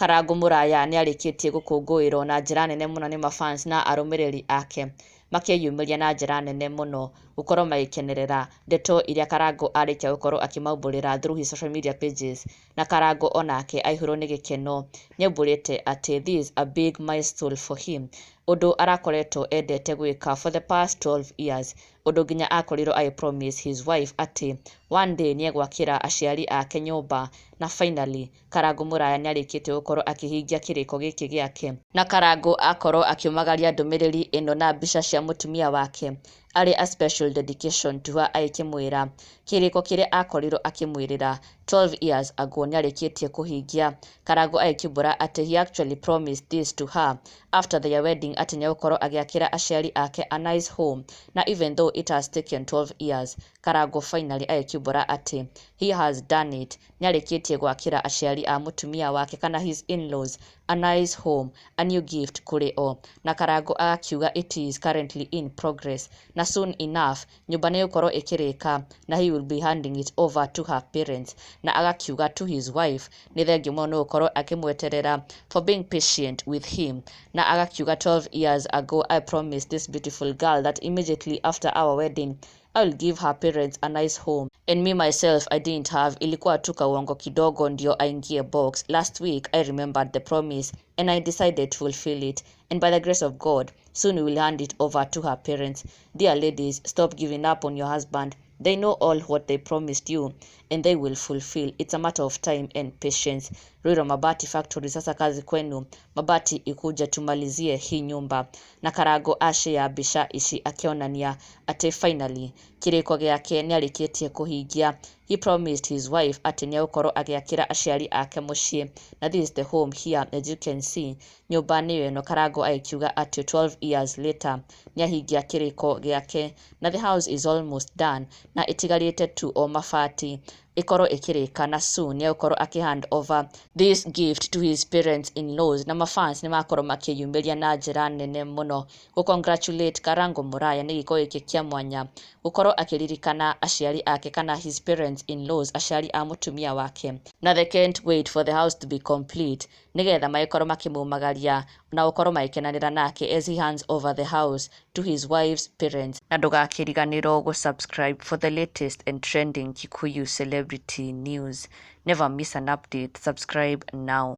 Karangũ Mũraya nĩarĩkĩtie gũkũngũĩrwo na njĩra nene mũno nĩ mafans na arũmĩrĩri ake makĩyumĩria na njĩra nene mũno gũkorwo magĩkenerera ndeto iria Karangũ arĩkia gũkorwo akĩmaumbũrĩra through his social media pages. Na Karangũ onake aihũirwo nĩ gĩkeno, nĩaumbũrĩte atĩ this is a big milestone for him, ũndũ arakoretwo endete gwĩka for the past 12 years, ũndũ nginya akorirwo agĩ promise his wife atĩ one day nĩegwakĩra aciari ake nyũmba. Na finally Karangũ Mũraya nĩarĩkĩtie gũkorwo akĩhingia kĩrĩko gĩkĩ gĩake, na Karangũ akorwo akiumagaria ndũmĩrĩri ĩno na mbica cia mũtumia wake arĩ a special dedication to her, agĩkĩmwĩra kĩrĩko kĩrĩa akorirwo akĩmwĩrĩra 12 years ago nĩarĩkĩtie kũhingia. Karangũ agĩkiumbũra atĩ he actually promised this to her after their wedding, atĩ nĩegũkorwo agĩakĩra aciari ake a nice home, na even though it has taken 12 years, Karangũ finally agĩkiumbũra atĩ he has done it, nĩarĩkĩtie gwakĩra aciari a mũtumia wake kana his in-laws a nice home, a new gift kũrĩ o. Na Karangũ agakiuga it is currently in progress, na soon enough nyũmba nĩ ĩgũkorwo ĩkĩrĩka na he will be handing it over to her parents. Na agakiuga to his wife nĩ thengiũ mũno nĩ gũkorwo akĩmweterera for being patient with him. Na agakiuga, "12 years ago I promised this beautiful girl that immediately after our wedding I will give her parents a nice home, and me myself I didn't have, ilikuwa tu kauongo kidogo ndio aingie box. Last week I remembered the promise and I decided to fulfill it, and by the grace of God soon we will hand it over to her parents. Dear ladies, stop giving up on your husband. They know all what they promised you and they will fulfill. It's a matter of time and patience. Ruiru Mabati Factory, sasa kazi kwenu, mabati ikuja tumalizie hii nyumba." Na Karango ashare mbica ici akĩonania atĩ finally kĩrĩko gĩake nĩarĩkĩtie kũhingia. He promised his wife atĩ nĩegũkorwo agĩakĩra aciari ake mũciĩ, na this is the home here. As you can see, nyũmba nĩyo ĩno. Karango agĩkiuga atĩ 12 years later nĩahingia kĩrĩko gĩake, na the house is almost done, na ĩtigarĩte tu o mabati ĩkorwo ĩkĩrĩka, na soon nĩegũkorwo akĩ hand over this gift to his parents in laws. Na mafans nĩmakorwo makĩyumĩria na njĩra nene mũno gũ congratulate Karango Mũraya nĩ gĩko gĩkĩ kĩa mwanya gũkorwo akĩririkana aciari ake kana his parents in laws, aciari a mũtumia wake, na they can't wait for the house to be complete nĩgetha magĩkorwo makĩmumagaria na gũkorwo magĩkenanĩra nake as he hands over the house to his wife's parents. Na ndũgakĩriganĩrwo gũ subscribe for the latest and trending Kikuyu celebrity news. Never miss an update. Subscribe now.